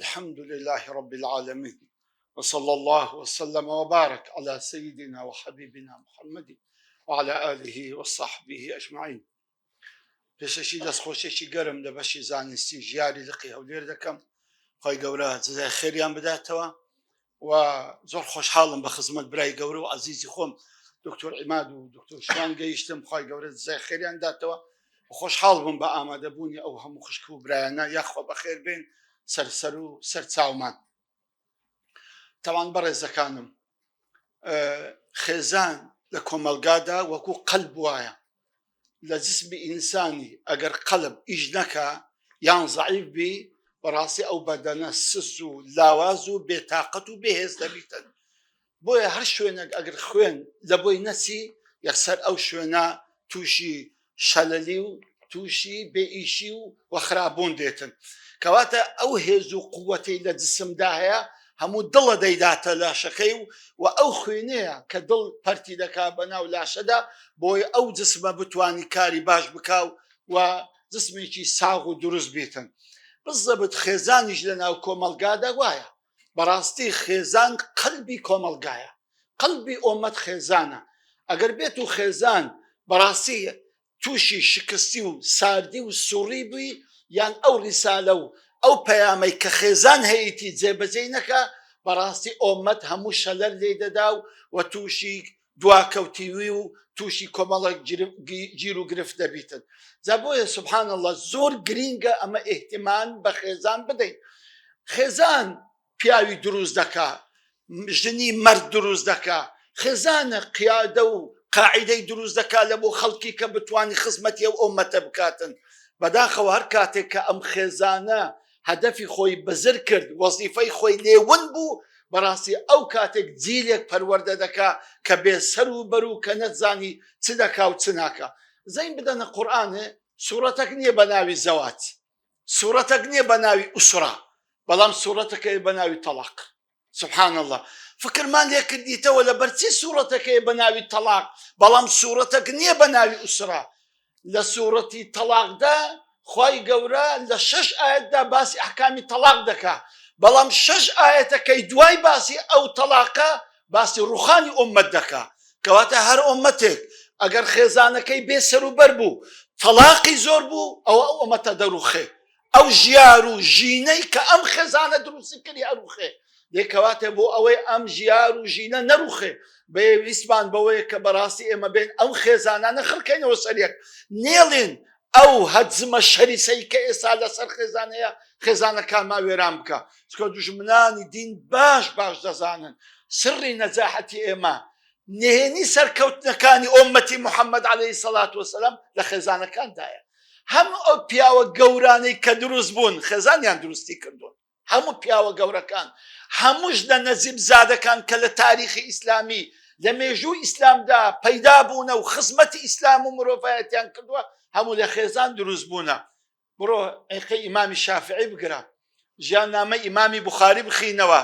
الحمد لله رب العالمین وصلى الله وسلم وبارك على سيدنا وحبيبنا محمد وعلى آله وصحبه أجمعين. پێشەکی دەستخۆشیەکی گەرم لە بەشی زانستی ژیاری لقی هەولێر دەکەم خی گەورە جزای خێریان بداتەوە و زۆر خۆشحاڵم بە خزمەت برای گەورە و عزیزی خۆم دکتۆر عیماد و دکتۆر شوان گەیشتم خی گەورە جزای خێریان داتەوە خۆشحاڵ بووم بە ئامادەبوونی ئەو هەموو خوشک و برایانە یاخوا بەخێر بێن سەرسەر و سەر چاومان تاوان بەڕێزەکانم خێزان لە کۆمەلگادا وەکو قەلب وایە لە جسمی ئینسانی ئەگەر قەلب ئیش نەکا یان زەعیف بی بەڕاستی ئەو بەدەنە سس و لاواز و بێتاقەت و بێهێز دەبیتن بۆیە هەر شوێنێک ئەگەر خوێن لە بۆی نەچی یەکسەر ئەو شوێنە تووشی شەلەلی و تووشی بێ ئیشی و و خراپبوون دێتن کەواتە ئەو هێز و قووەتەی لە جسمدا هەیە هەموو دڵە دەیداتە لاشەکەی و و ئەو خوێنەیە کە دڵ پەرتی دەکا بە ناو لاشەدا بۆی ئەو جسمە بتوانی کاری باش بکا و و جسمێکی ساغ و دروست بیتن بزەبت خێزانیش لە ناو کۆمەڵگادا وایە بەڕاستی خێزان قەلبی کۆمەڵگایە قەلبی ئۆمەت خێزانە ئەگەر بێت و خێزان بەڕاستی تووشی شکستی و ساردی و سوڕی بووی یان ئەو ڕیسالە و ئەو پەیامەی کە خێزان هەیەی جێبەجێی نەکا بەڕاستی ئۆمەت هەموو شەلەر لێی دەدا و و تووشی دواکەوتیوی و تووشی کۆمەڵێک گیر و گرفت دەبیتن جا بۆیە سبحان اللە زۆر گرینگە ئەمە ئیهتیمام بە خێزان بدەین خێزان پیاوی دروست دەکا ژنی مەرد دروست دەکا خێزانە قیادە و قاعدەی دروست دەکا لە بۆ خەڵکی کە بتوانانی خزمەتی ئەو ئۆمەتە بکاتن بەداخەوە هەر کاتێک کە ئەم خێزانە هەدەفی خۆی بزر کرد وەزیفەی خۆی لێ ون بوو بەڕاستی ئەو کاتێک جیلێک پەروەردە دەکا کە بێ سەر و بەر و کە نەتزانی چ دەکا و چ ناکا زەین بدەنە قورئانێ سوڕەتەک نییە بە ناوی زەواج سوڕەتەک نییە بە ناوی ئوسرا بەڵام سوڕەتەکەی بە ناوی تەڵاق سبحان اللە فکرمان لێ کردیتەوە لەبەر چی سوڕەتەکەی بە ناوی تەڵاق بەڵام سوڕەتەک نییە بە ناوی ئوسرا لە سوڕەتی تەڵاقدا خوای گەورە لە شەش ئاەتدا باسی ئەحکامی تەڵاق دەکا بەڵام شەش ئاەتەکەی دوای باسی ئەو تەڵاقە باسی ڕوخانی ئۆمەت دەکا کەواتە هەر ئۆمەتێک ئەگەر خێزانەکەی بێ سەروبەر بوو تەڵاقی زۆر بوو ئەوە ئەو ئۆمەتە دەروخێ ئەو ژیار و ژینەی کە ئەم خێزانە دروستی کردی ئەروخێ دێ کەواتە بۆ ئەوەی ئەم ژیار و ژینە نەروخێ بەویستمان بەوەیە کە بەڕاستی ئێمە بێن ئەو خێزانانە خڕکەینەوە سەریەک نێڵین ئەو هەجمە شەریسەی کە ئێستا لەسەر خێزانەیە خێزانەکانمان وێران بکە چکە دوژمنانی دین باش باش دەزانن سڕی نەجاحەتی ئێمە نهێنی سەرکەوتنەکانی ئۆمەتی محەممەد عەلەیهی سەڵات وەسەلام لە خێزانەکاندایە هەموو ئەو پیاوە گەورانەی کە دروست بوون خێزانیان دروستی کردوون هەموو پیاوە گەورەکان هەموو ژنە نەجیب زادەکان کە لە تاریخی ئیسلامی لە مێژوو ئیسلامدا پەیدا بوونە و خزمەتی ئیسلام و مرۆڤایەتیان کردووە هەموو لە خێزان دروست بوونە بڕۆ ئەیقەی ئیمامی شافعی بگرە ژیاننامەی ئیمامی بوخاری بخینەوە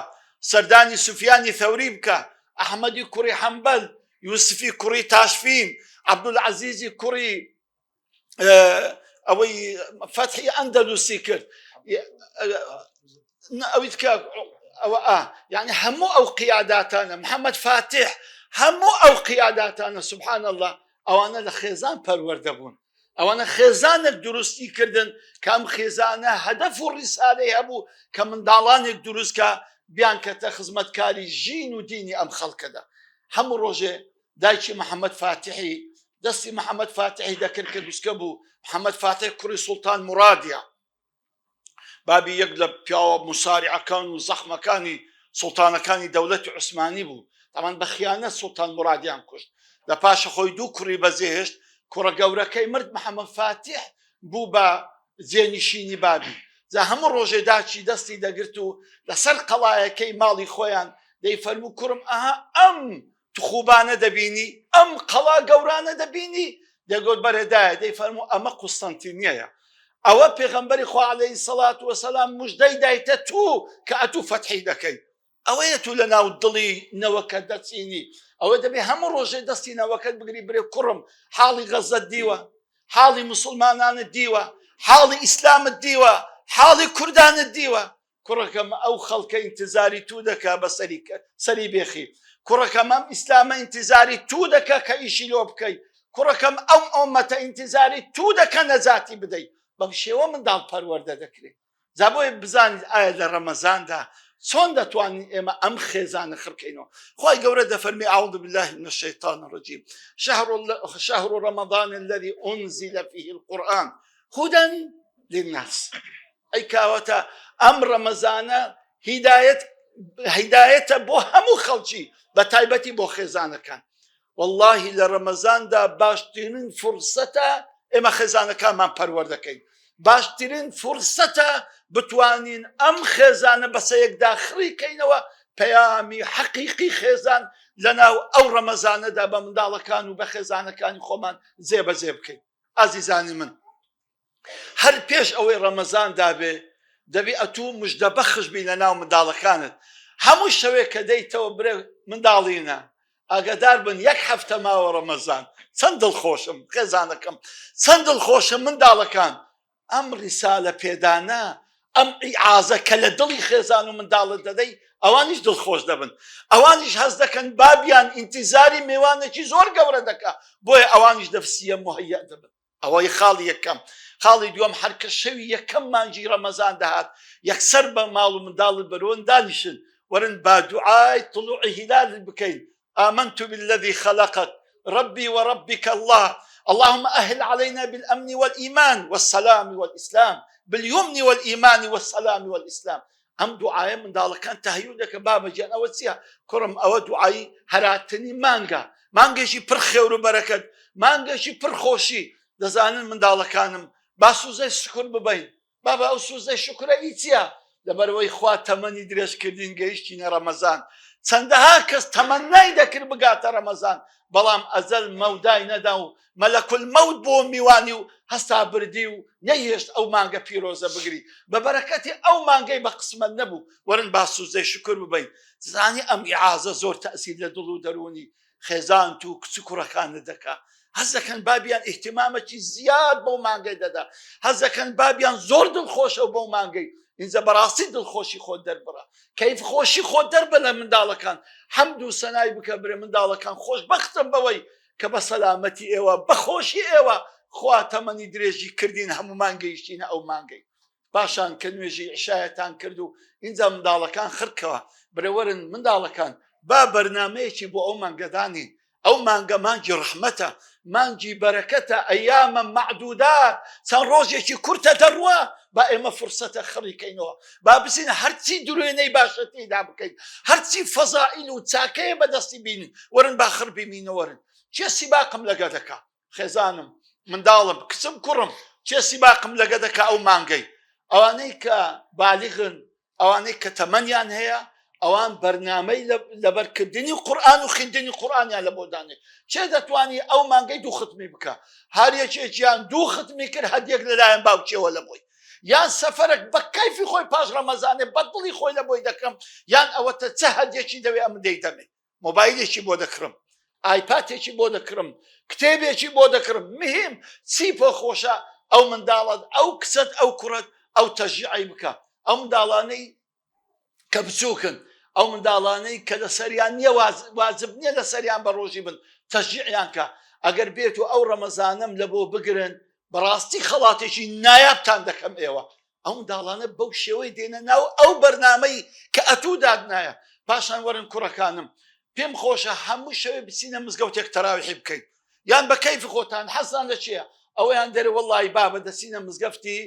سەردانی سوفیانی ثەوری بکە ئەحمەدی کوڕی حەنبەل یوسفی کوڕی تاشفین عەبدولعەزیزی کوڕی ئەوەی فەتحی ئەندەلوسی کرد ئەوی کە ئەوە ئا یعنی هەموو ئەو قیاداتانە محەممەد فاتح هەموو ئەو قیاداتانە سبحان الله ئەوانە لە خێزان پەروەردە بوون ئەوانە خێزانێک دروستی کردن کە ئەم خێزانە هەدەف و ڕیسالەی هەبوو کە منداڵانێک دروست کە بیانکەتە خزمەتکاری ژین و دینی ئەم خەڵکەدا هەموو ڕۆژێ دایکی محەممەد فاتحی دەستی محەممەد فاتحی دەکرد کە گوسکە بوو محەممەد فاتح کوڕی سوڵتان مرادیە بابی یەک لە پیاوە موساریعەکان و زەخمەکانی سوڵتانەکانی دەولەتی عوسمانی بوو تاوان بە خیانەت سوڵتان مرادیان کوشت لە پاشە خۆی دوو کوڕی بەجێهێشت کوڕە گەورەکەی مرد محەممەد فاتیح بوو بە جێنشینی بابی جا هەموو ڕۆژێ داچی دەستی دەگرت و لەسەر قەڵایەکەی ماڵی خۆیان دەیفەرموو کوڕم ئەها ئەم تخوبانە دەبینی ئەم قەڵا گەورانە دەبینی دەگوت بەرێ دایە دەی فەرموو ئەمە قوستەنتینیەیە ئەوە پێغەمبەری خوا عەلەیهی سەڵات وەسەلام مژدەی دایتە تو کە ئەتوو فەتحی دەکەی ئەوەیە تو لە ناو دڵی نەوەکە دەچینی ئەوە دەبێ هەموو ڕۆژێ دەستی نەوەکەت بگری برێ کوڕم حاڵی غەزەت دیوە حاڵی مسلمانانت دیوە حاڵی ئیسلامت دیوە حاڵی کوردانت دیوە. کوڕەکەم ئەو خەڵکە ئینتزاری تو دەکا بە سەری سەری بێخی کوڕەکەم ئەم ئیسلامە ئینتزاری تو دەکا کە ئیشی لۆ بکەی کوڕەکەم ئەم ئۆمەتە ئینتزاری تو دەکە نەجاتی بدەی بەم شێوە منداڵ پەروەردە دەکرێت جا بۆیە بزانیت ئایا لە ڕەمەزاندا چۆن دەتوانین ئێمە ئەم خێزانە خڕکەینەوە خوای گەورە دەفەرمی اعوذ بالله من الشیطان الرجیم شهر شهر رمضان الذي انزل فيه القرآن هدى للناس ئەی کاوەتە ئەم ڕەمەزانە هیدایەت هیدایەتە بۆ هەموو خەڵکی بە تایبەتی بۆ خێزانەکان واللهی لە ڕەمەزاندا باشترین فرسەتە ئێمە خێزانەکانمان پەروەردەکەین باشترین فرسەتە بتوانین ئەم خێزانە بەسە یەکدا خڕی کەینەوە پەیامی حەقیقی خێزان لەناو ئەو ڕەمەزانەدا بە منداڵەکان و بە خێزانەکانی خۆمان جێبەجێ بکەین ئازیزانی من هەر پێش ئەوەی ڕەمەزان دابێ دەبی ئەتوو مژدە بەخش بی لە ناو منداڵەکانت هەموو شەوێک کە دەیتەوە برێ منداڵینە ئاگادار بن یەک هەفتە ماوە ڕەمەزان چەند دڵخۆشم خێزانەکەم چەند دڵخۆشم منداڵەکان ئەم ڕیسالە پێدانە ئەم ئیعازە کە لە دڵی خێزان و منداڵت دەدەی ئەوانیش دڵخۆش دەبن ئەوانیش هەست دەکەن بابیان ئینتیزاری مێوانێکی زۆر گەورە دەکا بۆیە ئەوانیش نەفسیە مهیە دەبن ئەوەی خاڵی یەکەم. خاڵی دووەم هەر کە شەوی یەکەم مانگی ڕەمەزان دەهات یەکسەر بە ماڵ و منداڵت بەرۆن دانیشن وەرن با دوعای طلوع هلال بکەین آمنت بالذي خلقك ربي وربك الله اللهم أهل علينا بالأمن والإيمان والسلام والإسلام باليمن والإيمان والسلام والإسلام ئەم دوعایە منداڵەکان تەهیو دەکە بابە گیان ئەوە چییە کوڕم ئەوە دوعای هەراتنی مانگە مانگێکی پڕ خێور و بەرەکەت مانگێکی پڕ خۆشی دەزانن منداڵەکانم با سوزەی شکر ببین بابە ئەو سوزەی شکرە ئی چییە لەبەرەوەی خوا تەمەنی درێژکردین گەیشتینە ڕەمەزان چەندەها کەس تەمەنای دەکرد بگاتە ڕەمەزان بەڵام ئەزەل مەودای نەدا و مەلەکول مەوت بۆ میوانی و هەستا بردی و نەیهێشت ئەو مانگە پیرۆزە بگری بە بەرەکەتی ئەو مانگەی بە قسمەت نەبوو وەرن با سوزەی شوکر ببەین زانی ئەم ئیعازە زۆر تەئسیر لە دڵ و دەروونی خێزانت و کچ و کوڕەکانت دەکا هەست دەکەن بابیان ئیهتیمامەکی زیاد بەو مانگەی دەدا هەست دەکەن بابیان زۆر دڵخۆشە بەو مانگەی ئینجا بەڕاستی دڵخۆشی خۆت دەربڕە کەیف خۆشی خۆت دەربە لە منداڵەکان حەمد و سەنای بکە برێ منداڵەکان خۆشبەختم بەوەی کە بە سەلامەتی ئێوە بە خۆشی ئێوە خوا تەمەنی درێژی کردین هەمومان گەیشتینە ئەو مانگەی پاشان کە نوێژی عشایەتان کرد و ئینجا منداڵەکان خرکەوە برەوەرن منداڵەکان با بەرنمەیەکی بۆ ئەو مانگەدانین ئەو مانگە مانگی ڕەحمەتە مانگی بەرەکەتە ئەیامە مەعدودات چەند ڕۆژێکی کورتە دەڕوا با ئێمە فرسەتە خڕیکەینەوە با بچین هەرچی دروێنەی باشە تێدا بکەین هەرچی فەزائیل و چاکەیە بەدەستی بینین وەرن با خڕ بینینە وەرن کێ سیباقم لەگە دەکا خێزانم منداڵم کچم کوڕم کێ سیباقم لەگە دەکا ئەو مانگەی ئەوانەی کە بالیغن ئەوانەی کە تەمەنیان هەیە ئەوان بەرنامەی لەبەرکردنی قورئان و خوێندنی قورئانیان لە بۆ دانێ چێ دەتوانی ئەو مانگەی دوو ختمی بکە هەر یەکێکیان دوو ختمی کرد هەدیەک لەلایەن باوکیەوە لە بۆی یان سەفەرێک بە کەیفی خۆی پاش ڕەمەزانێ بە دڵی خۆی لە بۆی دەکەم یان ئەوەتە چ هەدیەکی دەوێ ئەمن دەیدەمێ مۆبایلێکی بۆ دەکڕم ئایپاتێکی بۆ دەکڕم کتێبێکی بۆ دەکڕم مهم چی پۆ خۆشە ئەو منداڵت ئەو کچەت ئەو کوڕەت ئەو تەژیعی بکە ئەو منداڵانەی کە بچووکن ئەو منداڵانەی کە لەسەریان نییە واجب نییە لەسەریان بە ڕۆژی بن تەشجیعیان کە ئەگەر بێت و ئەو ڕەمەزانەم لە بۆ بگرن بەڕاستی خەڵاتێکی نایابتان دەکەم ئێوە ئەو منداڵانە بەو شێوەی دێنە ناو ئەو بەرنامەی کە ئەتوو دادنایە پاشان وەرن کوڕەکانم پێم خۆشە هەموو شەوێ بچینە مزگەوتێک تەراویحی بکەین یان بە کەیفی خۆتان حەزتان لە چییە ئەوەیان دەرێ وەڵی بابە دەچینە مزگەفتی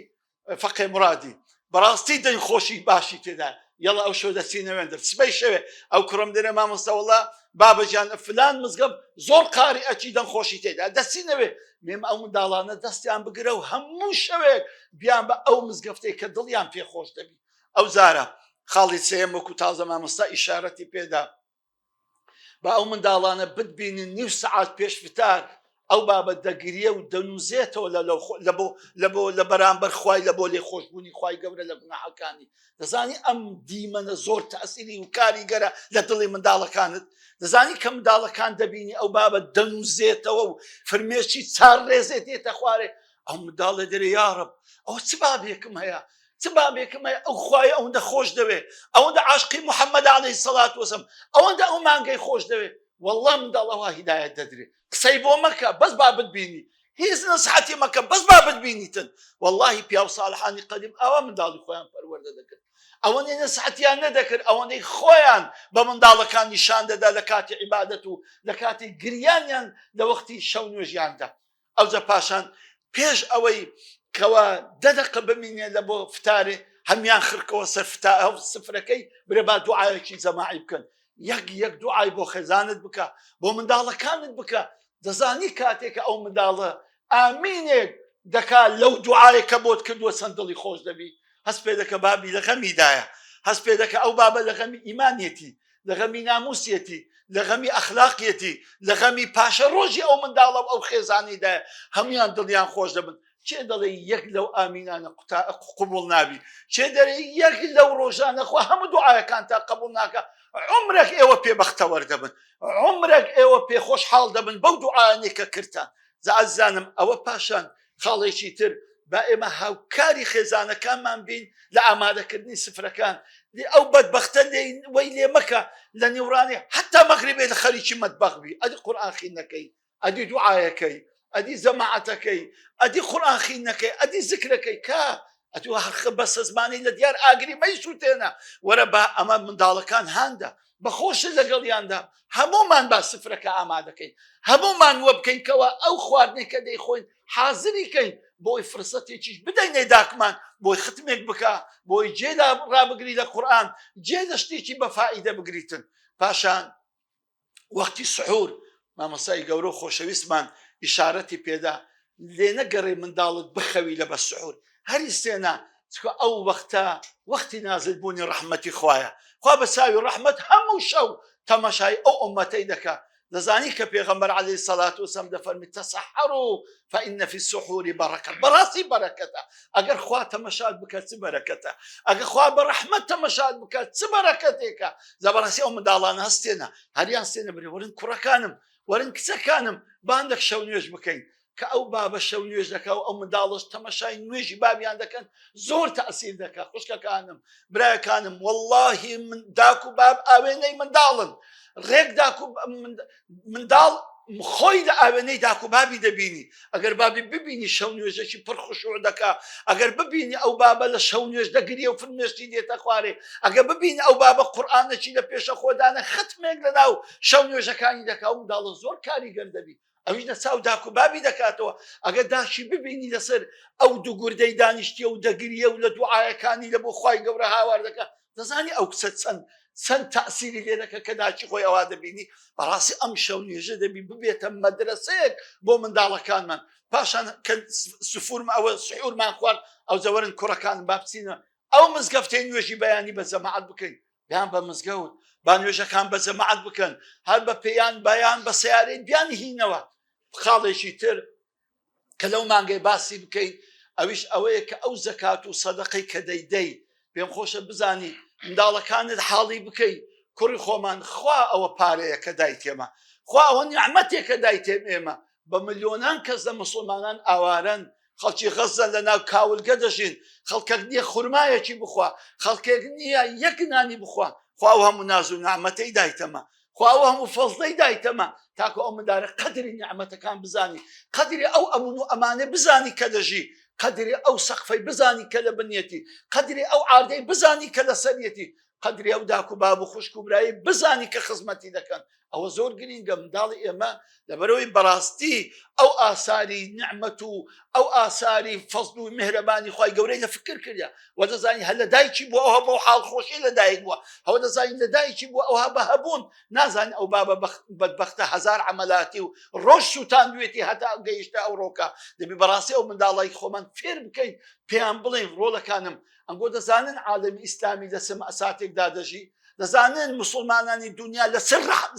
فەقێ مرادی بەڕاستی دەنگ خۆشی باشی تێدا یەڵا ئەو شەو دەچینە وێندر سبەی شەوێ ئەو کوڕم دەرێ مامۆستا وەڵا بابەجان فلان مزگەفت زۆر قاری ئەچی دەنگ خۆشی تێدا دەچینەوێ مێم ئەو منداڵانە دەستیان بگرە و هەموو شەوێک بیان بە ئەو مزگەفتێک کە دڵیان پێ خۆش دەبی ئەو زارە خاڵی سێیەم وەکو تازە مامۆستا ئیشارەتی پێدا با ئەو منداڵانە بتبینن نیو سەعات پێش فتار ئەو بابە دەگریە و دەنوزێتەوە لە لە بۆ لە بۆ لە بەرامبەر خوای لە بۆ لێ خۆشببوونی خوای گەورە لە گوناحەکانی دەزانی ئەم دیمەنە زۆر تەسیری و کاریگەرە لە دڵی منداڵەکانت دەزانی کە منداڵەکان دەبینی ئەو بابە دەنوزێتەوە و فرمێشی چار ڕێزێ دێتە خوارێ ئەو منداڵە دەرێ یاڕب ئەو چ بابێکم هەیە؟ چ بابێکم هەیە ئەو خوای ئەوەندە خۆش دەوێ، ئەوەندە عاشقی محەممەد عەلەیهی سەڵات وەسەلام، ئەوەندە ئەو مانگەی خۆش دەوێ. واللە منداڵ ئەوها هیدایەت دەدرێ. قسەی بۆ مەکە بەس با بتبینی، هیچ نەسحەتی مەکە بەس با بتبینیتن. واللهی پیاو ساڵحانی قەدیم ئاوا منداڵی خۆیان پەروەردە دەکرد. ئەوەندەی نەسحەتیان نەدەکرد ئەوەندەی خۆیان بە منداڵەکان نیشان دەدا لە کاتی عیبادەت و لە کاتی گریانیان لە وەختی شەو نوێژیاندا. ئەوجا پاشان پێش ئەوەی کەوا دە دەقە بمینێ لە بۆ فتارێ هەمیان خرکەوە سەر فتا ئەو سفرەکەی برێ با دوعایەکی جەماعی بکەن یەک یەک دوعای بۆ خێزانت بکە بۆ منداڵەکانت بکە دەزانی کاتێک کە ئەو منداڵە ئامینێک دەکا لەو دوعایە کە بۆت کردووە چەند دڵی خۆش دەبی هەست پێ دەکە بابی لە غەمیدایە هەست پێ دەکە ئەو بابە لە غەمی ئیمانیەتی لە غەمی ناموسیەتی، لە غەمی ئەخلاقیەتی، لە غەمی پاشە ڕۆژی ئەو منداڵە و ئەو خێزانەیدایە، هەموویان دڵیان خۆش دەبن. کێ دەڵێ یەک لەو ئامینانە قوتا قبوڵ نابی؟ کێ دەرێ یەک لەو ڕۆژانە خوا هەموو دوعایەکانتان قبوڵ ناکا؟ عومرێک ئێوە پێ بەختەوەر دەبن، عومرێک ئێوە پێ خۆشحاڵ دەبن بەو دوعایانەی کە کردتان. جا ئازیزانم ئەوە پاشان خاڵێکی تر با ئێمە هاوکاری خێزانەکانمان بین لە ئامادەکردنی سفرەکان لێ ئەو بەدبەختە لێ وەی لێ مەکە لە نیوڕانێ حتا مەغریبێ لە خەریکی مەتبەخ بی ئەدی قورئان خینەکەی ئەدی دوعایەکەی ئەدی جەماعەتەکەی ئەدی قورئان خینەکەی ئەدی زکرەکەی کا ئەتوو هەر بەسە زمانی لە دیار ئاگری مەی سووتێنە وەرە با ئەمە منداڵەکان هاندە بە خۆشت لەگەڵیاندا هەموومان با سفرەکە ئامادەکەین هەموومان وە بکەین کەوا ئەو خواردنەی کە دەیخۆین حازری کەین بۆی فرسەتێکیش بدەینێ داکمان بۆی ختمێک بکە بۆی جێ ڕابگری لە قورئان جێ لە شتێکی بە فائیدە بگریتن پاشان وەختی سحور مامۆستای گەورە و خۆشەویستمان ئیشارەتی پێدا لێ نەگەڕێ منداڵت بخەوی لە بە سحور هەری سێنا چکە ئەو وەختە وەختی نازل بوونی ڕەحمەتی خوایە خوا بە چاوی ڕەحمەت هەموو شەو تەماشای ئەو ئومەتەی دەکا دەزانی کە پێغەمبەر عەلەیهی سەلات وسلام دەفەرمی تەسەحەرو فإن فی السحور بەرەکە بەڕاستی بەرەکەتە ئەگەر خوا تەمەشات بکە چ بەرەکەتە ئەگەر خوا بە ڕەحمەت تەمەشات بکە چ بەرەکەتێکە جا بەڕاستی ئەو منداڵانە هەستێنە هەریان سێنە برێ وەرن کوڕەکانم وەرن کچەکانم باندێک شەو نوێژ بکەین کە ئەو بابە شەو نوێژ دەکا و ئەو منداڵەش تەمەشای نوێژی بابیان دەکەن زۆر تەئسیر دەکا خوشکەکانم برایەکانم واللهی من داک و باب ئاوێنەی منداڵن ڕێک داک و منداڵ خۆی لە ئاوێنەی داک و بابی دەبینی ئەگەر بابی ببینی شەو نوێژێکی پڕ خشوع دەکا ئەگەر ببینی ئەو بابە لە شەو نوێژ دەگریە و فرمێسکی دێتە خوارێ ئەگەر ببینی ئەو بابە قورئانێکی لە پێشە خۆدانە ختمێک لە ناو شەو نوێژەکانی دەکا و منداڵە زۆر کاریگەر دەبی ئەویش لە چاو داک و بابی دەکاتەوە ئەگەر داکی ببینی لەسەر ئەو دوو گوردەی دانیشتیە و دەگریە و لە دوعایەکانی لە بۆ خوای گەورە هاوار دەکا دەزانی ئەو کچە چەند چەند تاسیری لێ دەکە کە داکی خۆی ئەوا دەبینی بەڕاستی ئەم شەو نوێژە دەبی ببێتە مەدرەسەیەک بۆ منداڵەکانمان پاشان کە سفورم ئەوە سحورمان خوارد ئەو جەوەرن کوڕەکانم با بچینە ئەو مزگەفتەی نوێژی بەیانی بە جەماعەت بکەین بیان بە مزگەوت با نوێژەکان بە جەماعەت بکەن هەر بە پێیان بەیان بە سیارەی بیان هینەوە خاڵێکی تر کە لەو مانگەی باسی بکەین ئەویش ئەوەیە کە ئەو زەکات و سەدەقەی کە دەیدەی پێم خۆشە بزانی منداڵەکانت حاڵی بکەی کوڕی خۆمان خوا ئەوە پارەیە کە دایتێمە خوا ئەوە نیعمەتێکە دایتێم ئێمە بە ملیۆنان کەس لە مسلمانان ئاوارەن خەڵکی غەززە لە ناو کاولگە دەژین خەڵکەک نییە خورمایەکی بخوا خەڵکێک نییە یەک نانی بخوا خوا ئەو هەموو ناز و نعمەتەی دایتەمە خوا ئەو هەموو فەزڵەی دایتەمە تاکو ئەو مندارە قەدری نیعمەتەکان بزانی قەدری ئەو ئەمون و ئەمانە بزانی کە دەژی قەدری ئەو سەقفەی بزانی کە لە بنیەتی قەدری ئەو عاردەی بزانی کە لەسەریەتی قەدری ئەو داک و باب و خوشک و برایی بزانی کە خزمەتی دەکەن ئەوە زۆر گرینگە منداڵی ئێمە لەبەرەوەی بەڕاستی ئەو ئاساری نعمەت و ئەو ئاساری فەزل و میهرەبانی خوای گەورەی لە فکر کردە وە دەزانی هەر لە دایکی بووە ئەوها بەو حاڵ خۆشی لە دایک بووە ئەوە دەزانی لە دایکی بووە ئەوها بە هەبوون نازانی ئەو بابە بەدبەختە هەزار عەمەلاتی و ڕۆژ سووتاندوێتی هەتا گەیشتە ئەو ڕۆکە دەبی بەڕاستی ئەو منداڵی خۆمان فێر بکەین پێیان بڵێین ڕۆڵەکانم ئەنگۆ دەزانن عالەمی ئیسلامی لە چ مەئساتێکدا دەژی؟ دەزانن موسڵمانانی دونیا لە چ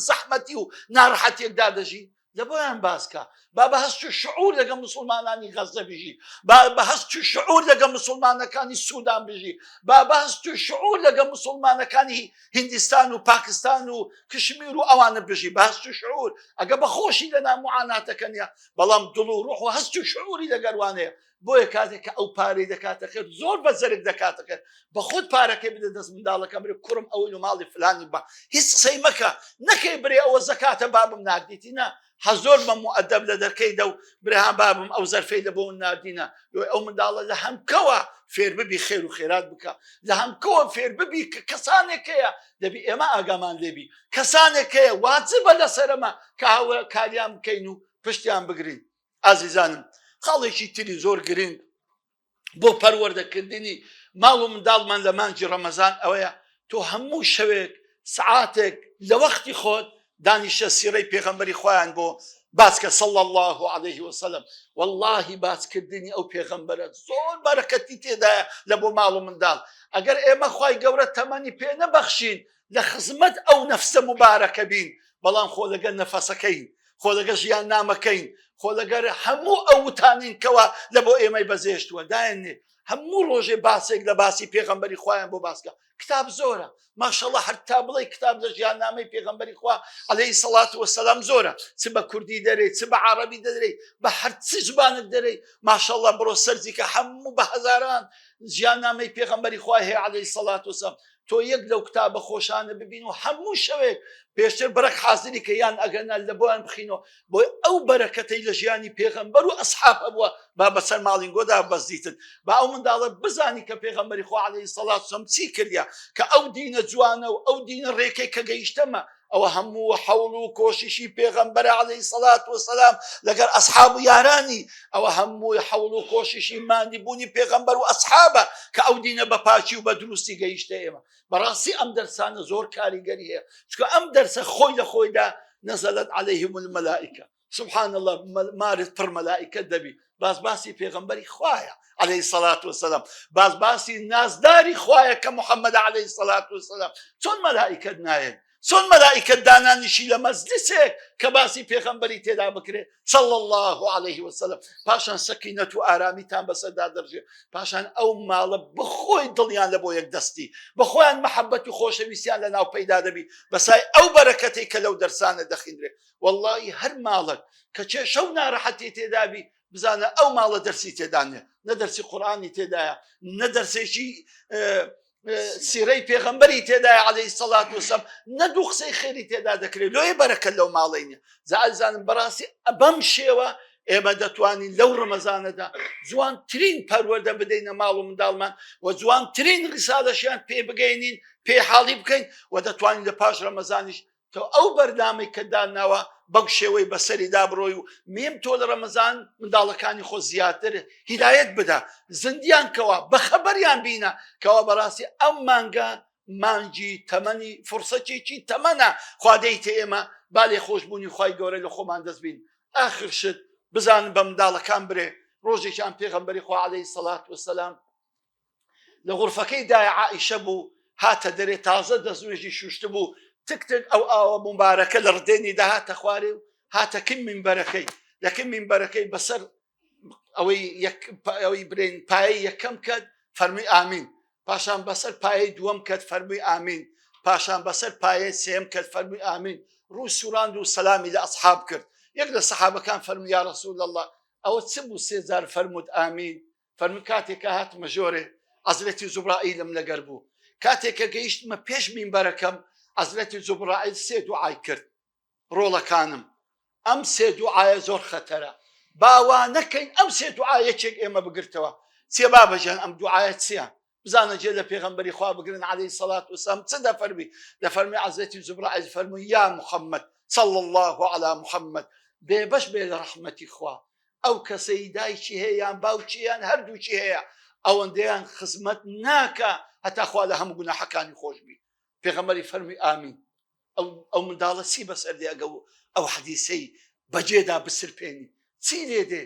زەحمەتی و ناڕەحەتیەکدا دەژی؟ لە بۆیان باس کە با بە هەست و شعور لەگە موسڵمانانی غەزە بژی، با بە هەست و شعور لەگە موسڵمانەکانی سودان بژی، با بە هەست و شعور لەگە موسڵمانەکانی هیندستان و پاکستان و کشمیر و ئەوانە بژی بە هەست و شعور ئەگە بە خۆشی لە ناو معاناتەکە نیە بەڵام دڵ و ڕۆح و هەست و شعوری لەگەروانەیە. بۆیە کاتێک کە ئەو پارەی دەکاتە خێر زۆر بە زەرگ دەکاتە خێر بە خۆت پارەکەی بدە دەست منداڵەکە برێ کوڕم ئەوەی لە ماڵی فلانی بە هیچ قسەی مەکە نەکەی برێ ئەوە زەکاتە بابم ناردیتی نا هەزۆر بە موئەدەب لە دەرکەی دە و برێهان بابم ئەو زەرفەی لە بۆ ناردینە لۆی ئەو منداڵە لە هەمکەوە فێر ببی خێر و خێرات بکە لە هەمکەوە فێر ببی کە کەسانێک هەیە دەبی ئێمە ئاگامان لێبی کەسانێک هەیە واجبە لەسەرەمە کە هاوە کاریان بکەین و پشتیان بگرین. ئازیزانم خاڵێکی تری زۆر گرنگ بۆ پەروەردەکردنی ماڵ و منداڵمان لە مانگی ڕەمەزان ئەوەیە تۆ هەموو شەوێک سعاتێک لە وەختی خۆت دانیشە سیرەی پێغەمبەری خۆیان بۆ باسکە صلى الله عليه وسلم واللهی باسکردنی ئەو پێغەمبەرە زۆر بەرەکەتی تێدایە لە بۆ ماڵ و منداڵ ئەگەر ئێمە خوای گەورە تەمەنی پێ نەبەخشین لە خزمەت ئەو نەفسە موبارەکە بین بەڵام خۆ لەگەر نەفەسەکەین خۆ لەگەر ژیان نامەکەین خۆ لەگەر هەموو ئەو وتانین کەوا لە بۆ ئێمەی بەزێشتووە دایەنێ هەموو ڕۆژێ باسێک لە باسی پێغەمبەری خۆیان بۆ باسکە کتاب زۆرە ماشەڵە هەر تا بڵێ کتاب لە ژیان نامەی پێغەمبەری خوا عەلەیهی سەڵات وەسەلام زۆرە چ بە کوردی دەرێ چ بە عەڕەبی دەرێ بە هەر چ زبانت دەرێ ماشەڵە بڕۆ سەرجیکە هەموو بە هەزاران ژیان نامەی پێغەمبەری خوا هەیە عەلەیهی سەڵات وەسەلام تۆ یەک لەو کتابە خۆشانە ببین و هەموو شەوێک پێشتر بڕێک حازری کە یان ئەگەرنا لە بۆیان بخینەوە بۆی ئەو بەرەکەتەی لە ژیانی پێغەمبەر و ئەسحاب هەبووە با بەسەر ماڵینگۆدا بەزدیتن با ئەو منداڵە بزانی کە پێغەمبەری خوا عەلەیهی سەڵات وسەلام چی کردیە کە ئەو دینە جوانە و ئەو دینە ڕێکەی کە گەیشتەمە ئەوە هەموو حەوڵ و کۆششی پێغەمبەرە عەلەیهی سەڵات وسەلام لەگەر ئەسحاب و یارانی، ئەوە هەموو حەوڵ و کۆششی ماندیبوونی پێغەمبەر و ئەسحابە کە ئەو دینە بە پاکی و بە دروستی گەیشتە ئێمە. بەڕاستی ئەم دەرسانە زۆر کاریگەری هەیە، چونکە ئەم دەرسە خۆی لە خۆیدا نزلت علیهم الملائکە سبحان اللە مارت پڕ مەلائیکەت دەبی باس باسی پێغەمبەری خوایە علیه الصلاة والسلام باس باسی نازداری خوایە کە محمد علیه الصلاة والسلام چۆن مەلائیکەت نایەن چۆن مەلائیکەت دانانیشی لە مەجلیسێک کە باسی پێغەمبەری تێدا بکرێ صلی الله علیه وسلم پاشان سەکینەت و ئارامیتان بەسەردا دەرژێ پاشان ئەو ماڵە بخۆی دڵیان لە بۆ یەک دەستی بەخۆیان محەبەت و خۆشەویستیان لە ناو پەیدا دەبی بەسای ئەو بەرەکەتەی کە لەو دەرسانە دەخینرێ وەڵڵاهی هەر ماڵەک کە کێشە و نارەحەتی تێدابی بزانە ئەو ماڵە دەرسی تێدا نیە نە دەرسی قورئانی تێدایە نە دەرسێکی سیرەی پێغەمبەری تێدایە عەلەیهی سەڵات وسەلام نە دوو قسەی خێری تێدا دەکرێت لۆیە بەرەکە لەو ماڵەی نیە جا ئەزانم بەڕاستی بەم شێوە ئێمە دەتوانین لەو ڕەمەزانەدا جوانترین پەروەردە بدەینە ماڵ و منداڵمان و جوانترین ڕیسالەشیان پێ بگەینین پێ حاڵی بکەین و دەتوانین لە پاش ڕەمەزانیش تۆ ئەو بەرنامەی کە داناوە بەو شێوەی بەسەریدا بڕۆی و میم تۆ لە ڕەمەزان منداڵەکانی خۆ زیاتر هیدایەت بدە زیندیان کەوە بەخەبەریان بینە کەوا بەڕاستی ئەم مانگە مانگی تەمەنی فرسەتێکی تەمەنە خوا دەیتە ئێمە با لێخۆشبوونی خوای گەورە لە خۆمان دەست بین ئاخر شت بزانن بە منداڵەکان برێ ڕۆژێکیان پێغەمبەری خوا عەلەیهی سەڵات وسەلام لە غورفەکەی دایە عائیشە بوو هاتە دەرێ تازە دەستنوێژی شوشتبوو تک تک ئەو ئاوە موبارەکە لە ڕدێنی دەهاتە خوارێ و هاتە کن مینبەرەکەی لە کن مینبەرەکەی بەسەر ئەوەی یەک ئەوەی برێن پایەی یەکەم کەت فەرمووی ئامین پاشان بەسەر پایەی دووەم کەت فەرمووی ئامین پاشان بەسەر پایەی سێم کەت فەرمووی ئامین ڕوو سوراند و سەلامی لە ئەسحاب کرد یەک لە سەحابەکان فەرمووی یا رسول الله ئەوە چ بوو سێ جار فەرمووت ئامین فەرمووی کاتێک کە هاتمە ژۆرێ عەزرەتی جوبرائیلم لەگەر بوو کاتێک کە گەیشتمە پێش مینبەرەکەم عەزرەتی جوبرائیل سێ دوعای کرد ڕۆڵەکانم ئەم سێ دوعایە زۆر خەتەرە با وا نەکەین ئەم سێ دوعا یەکێک ئێمە بگرتەوە چیە بابەجان ئەم دوعایە چییە بزانە جێ لە پێغەمبەری خوا بگرن عەلەیهی سەڵات وسلام چ دەفەرمی دەفەرمی عەزرەتی جوبرائیل فەرمووی یا محەممەد صلی الله علی محمد بێبەش بێ لە ڕەحمەتی خوا ئەو کەسەی دایکی هەیە یان باوکی یان هەردووکی هەیە ئەوەندەیان خزمەت ناکە هەتا خوا لە هەموو گوناحەکانی خۆش بی پێغەمبەری فەرمی ئامین ئەو ئەو منداڵە چی بەسەر دێ ئەگە ئەو حەدیسەی بەجێدا بسرپێنی چی لێ دێ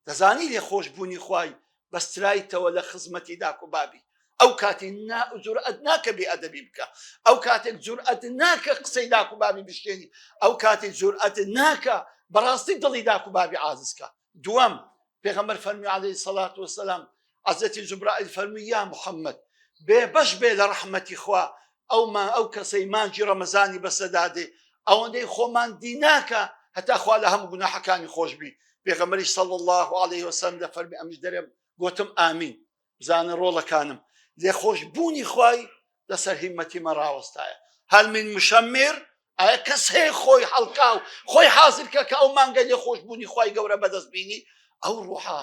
دەزانی لێ خۆشبوونی خوای بەسترایتەوە لە خزمەتی داک و بابی ئەو کاتی نا جورئەت ناکە بێ ئەدەبی بکە ئەو کاتێک جورئەت ناکە قسەی داک و بابی بشکێنی ئەو کاتێک جورئەت ناکە بەڕاستی دڵی داک و بابی عاززکە دووەم پێغەمبەر فەرمی عەلەیهی سەڵات وەسەلام عەزرەتی جوبرائیل فەرمی یا محەممەد بێبەش بێ لە ڕەحمەتی خوا ئەو ما ئەو کەسەی مانگی ڕەمەزانی بەسەدا دێ ئەوەندەی خۆمان دی ناکە هەتا خوا لە هەموو گوناحەکانی خۆش بی پێغەمبەری صلی الله علیه وسلم دەفەرمی ئەمش دەرێم. گۆتم ئامین بزانە ڕۆڵەکانم لێخۆش بوونی خوای لەسەر هیمەتی مە ڕاوەستایە هل من مشمر ئایا کەس هەیە خۆی هەڵکا و خۆی حازر کە کە ئەو مانگە لێخۆش بوونی خوای گەورە بەدەست بینی ئەو ڕوحە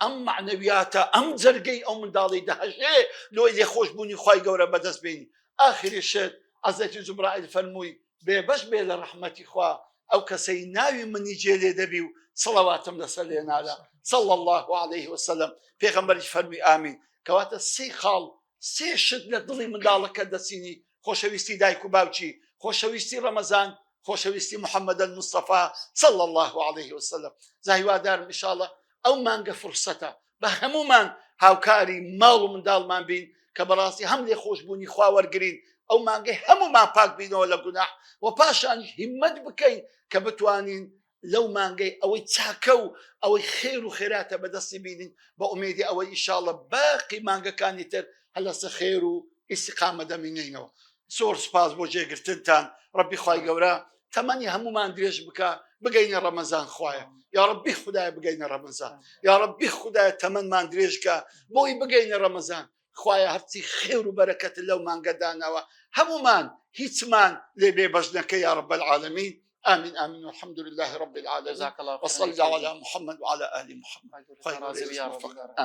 ئەم مەعنەویاتە ئەم جەرگەی ئەو منداڵی دەهەژێ لۆی لێخۆشبوونی خوای گەورە بەدەست بێنی ئاخری شت حەزرەتی جوبرائیل فەرمووی بێبەش بێ لە ڕەحمەتی خوا ئەو کەسەی ناوی منی جێ لێ دەبی و سڵەواتم لەسەر لێ نادا صلی الله علیه وسلم پێغەمبەریش فەرمووی ئامین کەواتە سێ خاڵ سێ شت لە دڵی منداڵەکە دەچینی خۆشەویستی دایک و باوکی خۆشەویستی ڕەمەزان خۆشەویستی محمد المصطفى صلى الله عليه وسلم جا هیوادارم ان شاء الله ئەو مانگە فرسەتە بە هەمومان هاوکاری ماڵ و منداڵمان بین کە بەڕاستی هەم لێ خۆشببوونی خوا وەرگین ئەو مانگەی هەمومان پاک بینەوە لە گوناح و پاشانیش هیمەت بکەین کە بتوانین لەو مانگەی ئەوەی چاکە و ئەوەی خێر و خێراتە بەدەستی بینین بە ئومێدی ئەوەی ئیشاڵە باقی مانگەکانی تر هەر لەسەر خێر و ئیسیقامە دەمینینەوە زۆر سپاس بۆ جێگرتنتان ڕەبی خوای گەورە تەمەنی هەمومان درێژ بکە بگەینە ڕەمەزان خوایە یا ڕەبی خدایە بگەینە ڕەمەزان یا ڕەبی خدایە تەمەنمان درێژکە بۆی بگەینە ڕەمەزان خوایە هەرچی خێر و بەرەکەت لەو مانگە داناوە هەمومان هیچمان لێ بێ بەش نەکە یا رب العالمین آمين آمين والحمد لله رب العالمين جزاك الله خيرا وصلى على محمد وعلى آل محمد خوای گەورە ڕازی بی یا رب. آمين.